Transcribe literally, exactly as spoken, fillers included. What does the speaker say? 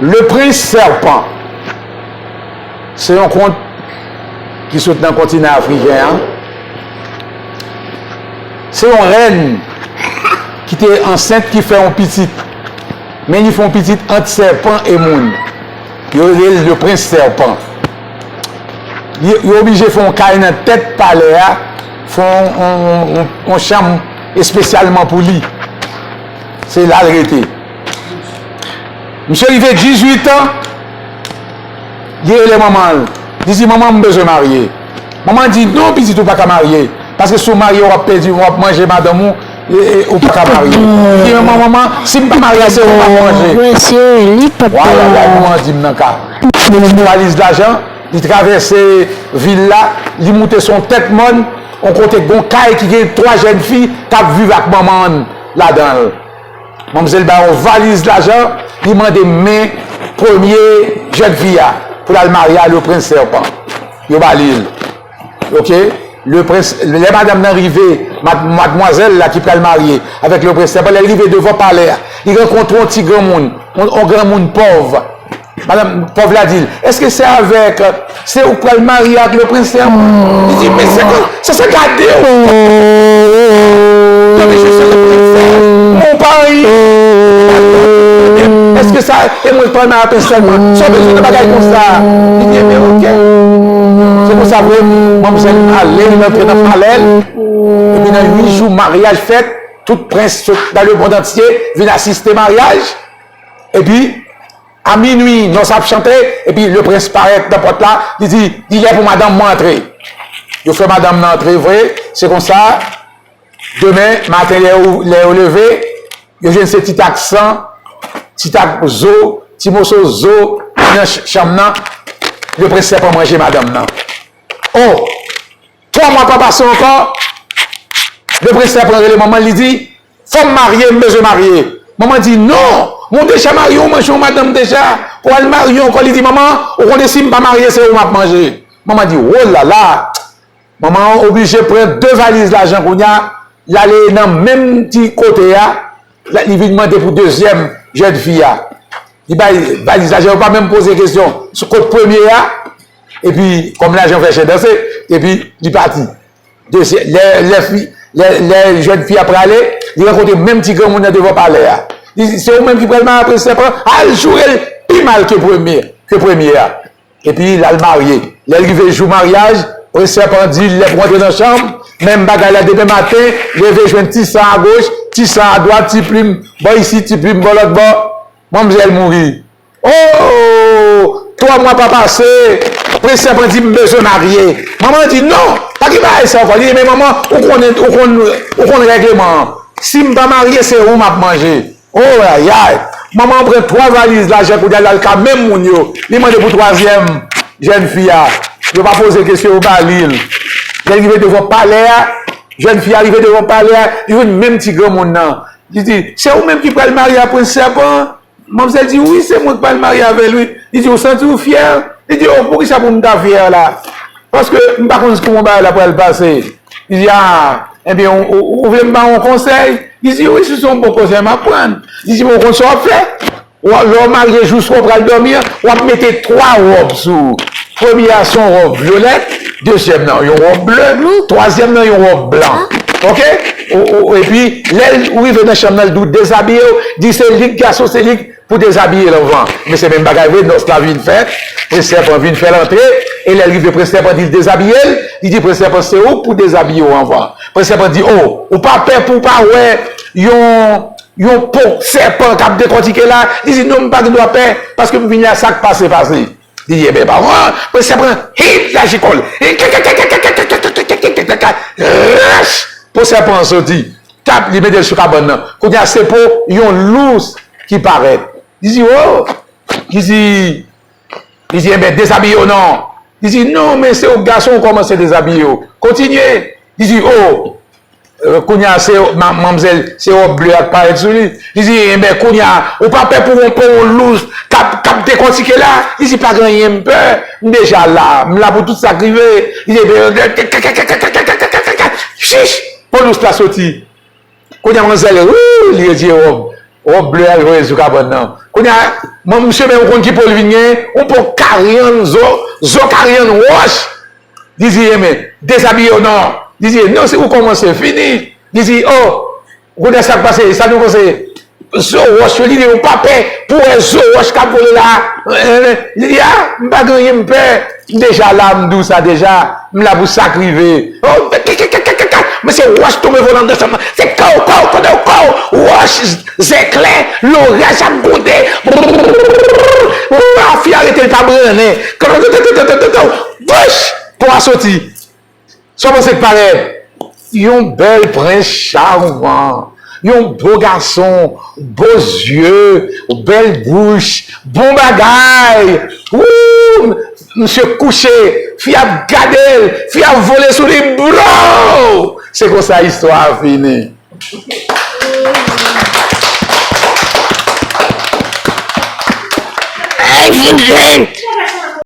Le Prince Serpent. Se yon kont ki sot nan kontinan afriken an. Se yon rèn ki te ansent ki fè yon pitit. Men li fè yon pitit ant sèpan e moun. Yo rele l le Prince Serpent. Li, yo oblije fè yon kay nan tèt palè a, fè yon, yon, yon, yon, yon chanm espesyalman pou li. Se la l rete. Misye rive dizuit an, li rele manman l. Li di, "Manman, m bezwen marye." Manman di, "Non, pitit, ou pa ka marye. Paske si w marye, w ap pèdi, w ap manje madanm ou, e, e, ou pa ka marye." Li di, "Manman, manman, si m pa marye, se ou m ap manje." Mesye, li p ap Wala, la, manman di m nan ka. Li pran valiz lajan, li travèse vil la, li moute sou yon tèt mòn, yon kote gon kay ki gen twa jèn fi k ap viv ak manman ladan l. Manmzèl ba yon valiz lajan, li mande men premye jèn fi a pou l al marye a le Prince Serpent. Yo ba li l. Oke? Le Prince, lè madanm nan rive, mad-, madmwazèl la ki pral marye avèk le Prince Serpent, lè l rive devan palè a, li rankontre yon ti granmoun, yon, yon granmoun pòv. Madanm pòv la di l, "Èske se avèk, se ou k pral marye ak le Prince Serpent?" Li di, "Men se kon, se sa gade w. Yo vin jwe se le Prince Serpent. Mon pari. Èske sa, e mwen k pral marye ak Prince Serpent? Sa w bezwen nan bagay konsa?" Li di, "Ebyen, oke." Se konsa vre, manmzèl ale, li rantre nan palè l. Epi nan uit jou, maryaj fèt, tout prens sot dans le monde entier vin asiste maryaj. Epi, a minui, nòs ap chante, epi le prens parèt nan pòt la, li di, "Li lè pou madanm mwen antre." Yo fè madanm nan antre vre, se konsa, demen maten lè yo, lè yo leve, yo jwenn se ti tak san, ti tak zo, ti moso zo ki nan ch-, chanm nan, le prens sèpan manje madanm nan. O! Twa mwa pa pase ankò, le prens sèpan rele manman l, li di, "Fò m marye, m bezwen marye." Manman di, "Non, men w deja marye, w manje yon madanm deja. Pou w al marye ankò?" Li di, "Manman, ou konnen si m pa marye, se ou m ap manje." Manman di, "O la la!" Manman an oblije pran de valiz lajan kounye a, l ale nan menm ti kote a, la, li vin mande pou dezyèm jèn fi a. Li bay valiz lajan, yo pa menm poze kesyon. Sou kot premye a, epi kòm lajan fè chen danse, epi li pati. Dezyè-, lè, lè fi, lè, lè jèn fi a prale, li rankontre menm ti granmoun nan devan palè a. Li di, "Se ou menm ki pral marye ak prens sèpan, al joure l pi mal ke premye, ke premye a." Epi l al marye. Lè l rive jou maryaj, prens sèpan di l lè pou antre nan chanm, menm bagay la demen maten, leve jwenn ti san agoch, ti san adwat, ti plim bò isit, ti plim bò lòt bò. Manmzèl mouri. O! Twa mwa pa pase, prens sèpan di, "M bezwen marye." Manman di, "Non, pa gen bagay sa ankò." Li di, "Men manman, ou konnen, ou konn, ou konn règleman an. Si m pa marye, se ou m ap manje." O ayay! Manman an pran twa valiz lajan kounye a, l al ka menm moun yo. Li mande pou twazyèm jèn fi a. Yo pa poze kesyon, yo ba li l. Lè l rive devan palè a, jèn fi a rive devan palè a, li jwenn menm ti granmoun nan. Li di, "Se ou menm ki pral marye ak prens sèpan?" Manmzèl di, "Wi, se mwen k pral marye avè l, wi." Li di, "Ou santi w fyè?" Li di, "O, poukisa pou m ta fyè la? Paske m pa konn kòman bagay la pral pase." Li di, "A, ebyen, ou, ou, ou vle m ba w yon konsèy?" Li di, "Wi, si se yon bon konsèy, m ap pran." Li di, "Men w konn sa w ap fè? W a, lè w marye, jou swa w pral dòmi an, w ap mete twa wòb sou ou. Premye a se yon wòb vyolèt, dezyèm nan yon wòb ble, twazyèm nan yon wòb blan. Oke? Ou, ou, epi, lè ou rive nan chanm nan, l di w dezabiye w, di se li k gason, se li k pou dezabiye l anvan." Men se menm bagay vre, nòs la vin fèt, prens sèpan vin fè l antre, e lè l rive, prens sèpan di l dezabiye l, li di, "Prens sèpan, se ou k pou dezabiye w anvan." Prens sèpan di, "O, ou pa pè pou w pa wè yon, yon po sèpan k ap dekòtike la?" Li di, "Non, m pa gen dwa pè, paske m vin la, sa k pase, pase." Li di, "Ebyen, pa wè." Prens sèpan, hit, laji kò l. Rach! Po sèpan an soti. Tap, li mete l sou kabann nan. Kounye a, se po yon lous ki parèt. Li di, "O!" Li di, li di, "Enben, dezabiye w non." Li di, "Non, men se w gason, w kòmanse dezabiye w. Kontinye." Li di, "O!" Kounye a, se ma-, manmzèl, se wòb ble a k parèt sou li. Li di, "Enben, kounye a, ou pa pè pou w pran yon lous k ap, k ap dekòtike la?" Li di, "Pa gen anyen m pè. M deja la. M la pou tout sa k rive." Li di, "Enben, chich, po lous la soti." Kounye a, manzèl, wouy, li retire wòb. Wòb ble a, l voye l sou kabann nan. Kounye a, mwen, misye menm, ou konn ki po l vin gen? Yon po karyann, zo, zo karyann wòch. Li di, enben, dezabiye w non. Li di, non, si ou kòmanse, fini. Li di, oh, kounye a sa k pase, sa nou panse? Zo wòch yo, li di, ou pa pè pou wè zo wòch k ap vole la. Li di, ah, m pa gen anyen m pè. Deja la, m di w sa deja, m la pou sa k rive. Oh, mesye, wòch tonbe volan desann, se kaw, kaw, kote w, kaw, wòch, zèklè, loraj ap gwonde. Fi a rete, l pa brannen. Bouch! Kò a soti. Sa w panse k parèt? Yon bèl prens chaman, yon bo gason, bo zye, bèl bouch, bon bagay. Wouw! Misye kouche, fi ap gade l, fi ap vole sou li, bro! Se konsa istwa a fini. Hey, Vincent!